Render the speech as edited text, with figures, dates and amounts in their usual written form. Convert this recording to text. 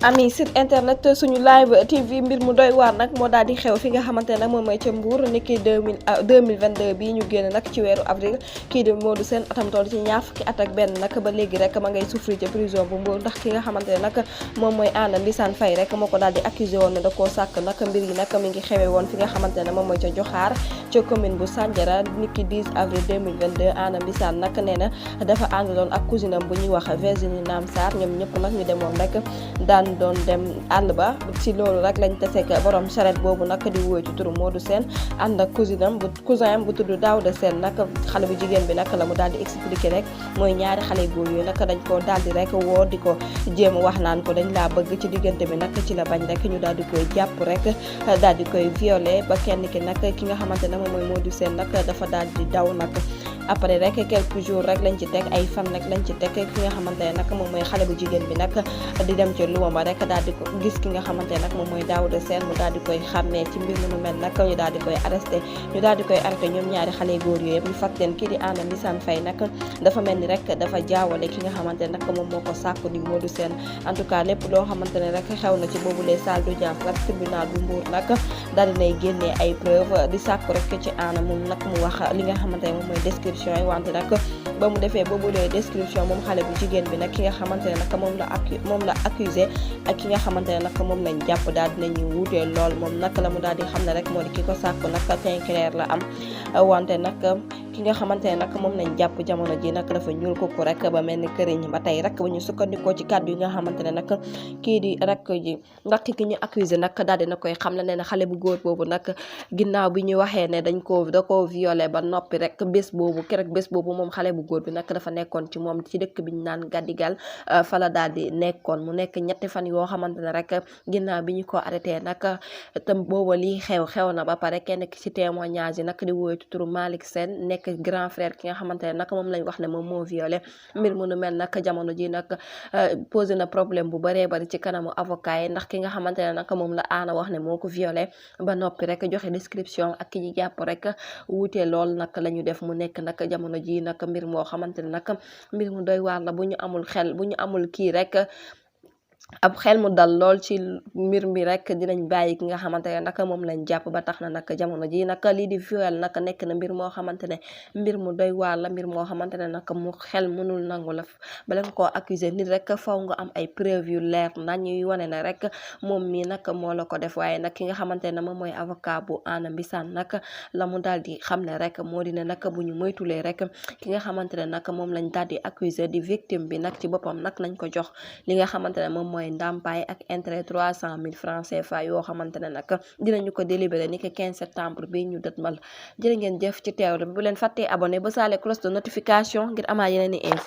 ami site internet suñu live tv mbir mu doy waar nag moo daal di xew fi nga xamante ne nag moom mooy ca Mbour niki 2022 bii ñu génn nag ci weeru avril kii di Modou Sène atam toll ci ñaar fukki at ak benn nag ba léegi rek ma ngay souffrir ca prison bu Mbour ndax ki nga xamante ne nag moom mooy Anna Mbissane Faye rek moo ko daal di accusé woon ne da koo sàkk nag mbir yi nag mi ngi xewee woon fi nga xamante ne moom mooy ca Joxaar ca commune bu Sandiara niki 10 avril 2022 Anna Mbissane nag nee na dafa àndaloon ak cousine am bu ñuy wax Virginie Nam Sarr ñoom ñëpp nag ñu demoon rek daan doon dem àll ba ci loolu rek lañ taseeg borom charrette boobu nag di wóoy ci turu Modou Sène ànd ak cousin am bu tudd Daouda Sène nag xale bu jigéen bi nag la mu daal di expliqué rek mooy ñaari xale góor yooyu nag dañ ko daal di rek woo di ko jéem wax naan ko dañ laa bëgg ci diggante bi nag ci la bañ rek ñu daal di koy jàpp rek daal di koy violé ba kenn ki nag ki nga xamante ne moom mooy Modou Sène nag dafa daal di daw nag après rek quelques jours rek lañ ci teg ay fan rek lañ ci teg ki nga xamante ne nag moom mooy xale bu jigéen bi nag di dem ci luwamba rek daal di ko gis ki nga xamante ne nag moom mooy Daouda Sène mu daal di koy xàmmee ci mbir mu mel nag ñu daal di koy arrêté ñoom ñaari xale góor yooyu yëpp ñu fàtt leen kii di Anna Mbissane Faye nag dafa mel ni rek dafa jaawale ki nga xamante ne nag moom moo ko sàkku di Modou Sène en tout cas lépp loo xamante ne rek xew na ci boobu les salles d'audience nag tribunal bu Mbour nag daal di nay génnee ay preuve di sàkku rek ci Anna moom nag mu wax li nga xamante ne moom mooy description yi wante nag ba mu defee boobu lee description moom xale bu jigéen bi nag ki nga xamante ne nag moom la accusé ak ki nga xamante ne nag moom lañ jàpp daal dinañu wutee lool moom nag la mu daal di xam ne rek moo di ki ko sàkku nag teint clair la am wante nag ki nga xamante ne nag moom lañ jàpp jamono ji nag dafa ñuul kooku rek ba mel ni këriñ ba tey rek bu ñu sukkandikoo ci kàddu yi nga xamante ne nag kii di rek ji ndax ki ñu accusé nag daal dina koy xam ne ne xale bu góor boobu nag ginnaaw bi ñu waxee ne da koo violé ba noppi rek bés boobu moom xale bu góor bi nag dafa nekkoon ci moom ci dëkk bi ñu naan Gadigal fa la daal di nekkoon mu nekk ñetti fan yoo xamante ne rek ginnaaw bi ñu ko arrêté nag tam booba lii xew na ba pare kenn ki ci témoignage yi nag di woytu turu Malick Sène nekk grand frère ki nga xamante ne nag moom lañ wax ne moom moo violé mbir mu nu mel nag jamono ji nag posé na problème bu bëree bëri ci kanamu avocat yi ndax ki nga xamante ne nag moom la Anna wax ne moo ko violé ba noppi rek joxe description ak ki ñu jàpp rek wuute lool nag la ñu def mu nekk nag jamono ji nag mbir moo xamante ne nag mbir mu doy waar la bu ñu amul kii rek ab xel mu dal lool ci mbir mi rek dinañ bàyyi ki nga xamante ne nag moom lañ jàpp ba tax na nag jamono ji nag lii di viol nag nekk na mbir moo xamante ne mbir mu doy waar la mbir moo xamante ne nag mu xel mënul nangu la bala nga koo accuser nit rek faw nga am ay preuve yu leer na ñuy wane ne rek moom mii nag moo la ko def waaye nag ki nga xamante ne moom mooy avocat bu Anna Mbissane nag la mu daal di xam ne rek moo di ne nag bu ñu moytulee rek ki nga xamante ne nag moom lañ daal di accuser di victime bi nag ci boppam nag lañ ko jox li nga xamante ne moom mooy ndàmpaay ak intérêt 300 000 francs CFA yoo xamante ne nag dinañu ko délibéré ni que 15 septembre bi ñu dëtmal jërë ngeen jëf ci teewlu bi bu leen fàttee abonné ba saale cloche de notification ngir amaat yeneen i info